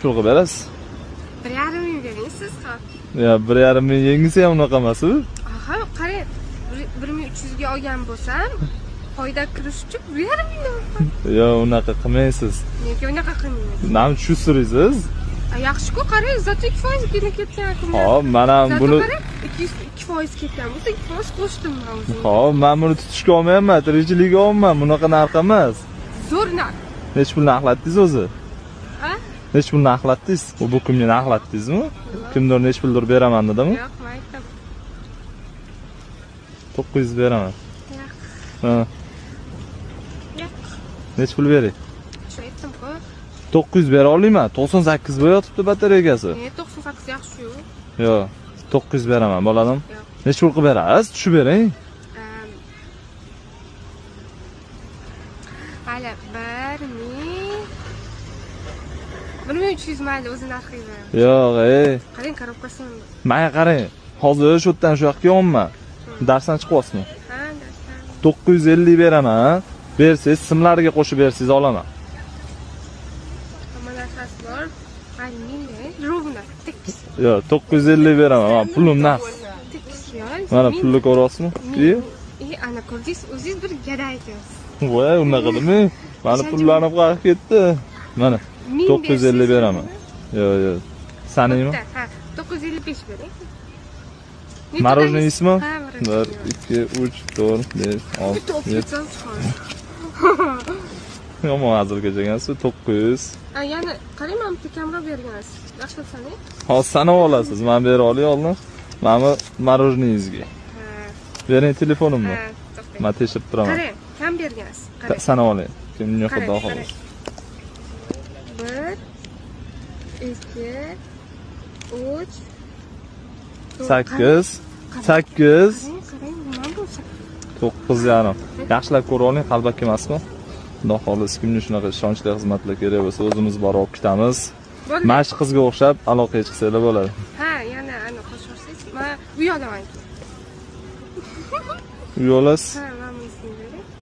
Pul qilib berasiz? 1,5 ming bering siz ham. Yo, 1,5 ming yengisi ham unaqa emas u. Aha, qarang, 1300 ga olgan bo'lsam, foyda kirish uchun 1,5 ming olaman. Yo, unaqa qilmaysiz. Nega unaqa qilmaymiz? Nima tushirsiz? A, yaxshi-ku, qarang, зато 2% gina ketgan akkumulyator. Hop, mana Зато buni qarang, 202% ketgan bo'lsa, 2% qo'shdim man o'zim. Hop, men buni tutishga olmayapman, tirikchilikka olmayman. Bunaqa narx emas. Zo'r narx. Nechi pul narxlatdingiz o'zi? Ha? Nechi pul narxlatdingiz? Bu kimga narxlatdingizmi? Kimdir nechi puldir beraman dedimi? Yo'q, men aytdim. 900 beraman. Yo'q. Ha, Yo'q. nechi pul beray? Shu aytdim-ku. 900 bera olmayman. 98 bo'lib yotibdi batareykasi. Ne, 98 yaxshi-yu. Yo'q, 900 beraman, bo'ladimi? Yo'q. Nechi pul qilib berasiz? Tushib bering. Mayli, 1300, mayli, o'zi narxiga beraman. Yo'q, ey. Qarang, коробка si ham. Menga qarang. Hozir shu yerdan shu yoqqa kelyapman. Darsdan chiqyapsizmi? Ha, darsdan. 950 beraman. Bersangiz, simlariga qo'shib bersangiz olaman. Hamma narsasi bor. Mayli, 1000 bering. Ровно. Tekis. Yo'q, 950 beraman. Mana pulim naqd. Tekis yo. Mana pulni ko'ryapsizmi? Ming. E, ana ko'rdingiz, o'zingiz bir gada ekansiz. Voy, unaqa demang. Mani pullarim qayerga ketdi? Mana 1000 950 bersangiz. beraman. Yo'q, yo'q. Sanaymi? Bitta, ha, 955 bering. Мороженое yeysizmi? Ha, 1, мороженое. 2, 3, 4, 5, 6, Bitta olib 7. ketsam chiqadi. Yomon hazilkash ekansiz. 900. A, yana qarang, mana bitta kamroq bergansiz. Yaxshilab sanang. Hozir sanab olasiz. Men bera olay oldin. Mana bu мороженое ngizga. Ha, Bering telefonimni. ha, to'xtang. Men tekshirib turaman. Qarang, kam bergansiz. Qarang. Sanab oling. Kimga Qarang, xudo qarang. xohlasa. Bir, ikki, uch, to'rt. 8, Qarang, 8, qarang, qarang, nima bu? 9,5. Yaxshilab ko'rib oling, qalbaki emasmi? Xudo xohlasa, kimga shunaqa ishonchli xizmatlar kerak bo'lsa, o'zimiz borib olib ketamiz. Bo'ldi. Mana shu qizga o'xshab aloqaga chiqsanglar bo'ladi. Ha, yana ana qo'shib yuborsangiz, man uy olaman keyin. Uy olasiz. Ha, man